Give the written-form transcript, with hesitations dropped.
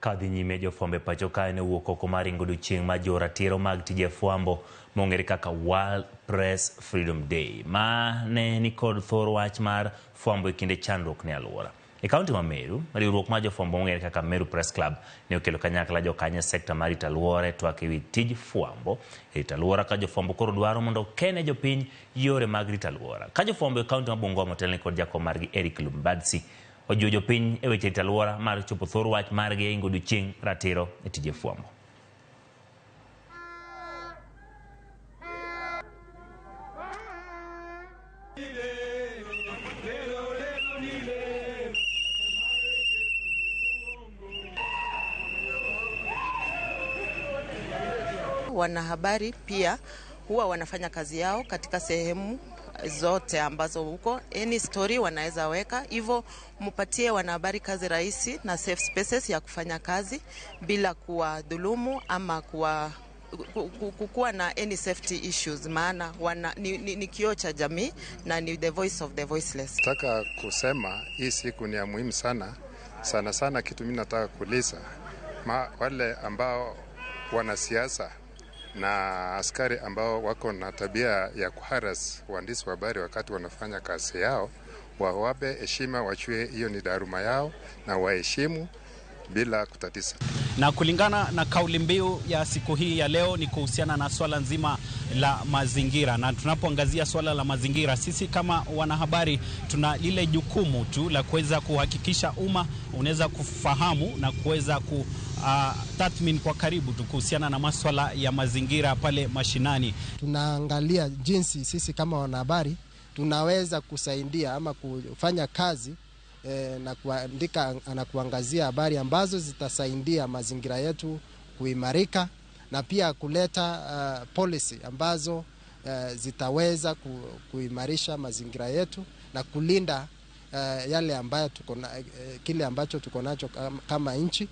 Kadhi nyime jofwambo e pacho kae ne owuok oko mar ringo odiochieng' mar jiwo ratiro mag tije fwambo mong'ere kaka World Press Freedom Day ma ne nikod thor wach mar fwambo e kinde chandruok ne alwora. E kaunti ma Meru, riwruok mar jofwambo mong'ere kaka Meru Press Club ne okelo kanyakla jokanyo e sekta mar rito alwora e twak ewi tij fwambo e rito alwora ka jofwambo koro dwaro mondo okene jopiny yore mag rito alwora. Ka jofwambo e kaunti ma Bungoma otelne kod jakom margi Eric Lumbadsi ojiwo jopiny e weche rito alwora mar chopo thor wach margi e ingo odiochieng' ratiro e tije fwambo. Wanahabari pia huwa wanafanya kazi yao katika sehemu zote ambazo huko any story wanaweza weka, hivyo mpatie wanahabari kazi rahisi na safe spaces ya kufanya kazi bila kuwadhulumu ama kuwa na any safety issues, maana ni kioo cha jamii na ni the voice of the voiceless. Nataka kusema hii siku ni ya muhimu sana sana sana. Kitu mimi nataka kuuliza wale ambao wanasiasa na askari ambao wako na tabia ya kuharas waandishi wa habari wakati wanafanya kazi yao, wawape heshima, wajue hiyo ni daruma yao na waheshimu bila kutatiza. Na kulingana na kauli mbiu ya siku hii ya leo ni kuhusiana na swala nzima la mazingira, na tunapoangazia swala la mazingira, sisi kama wanahabari tuna lile jukumu tu la kuweza kuhakikisha umma unaweza kufahamu na kuweza tathmini kwa karibu tu kuhusiana na maswala ya mazingira pale mashinani. Tunaangalia jinsi sisi kama wanahabari tunaweza kusaidia ama kufanya kazi na kuandika na kuangazia habari ambazo zitasaidia mazingira yetu kuimarika na pia kuleta policy ambazo zitaweza kuimarisha mazingira yetu na kulinda yale ambayo tuko na, kile ambacho tuko nacho kama nchi.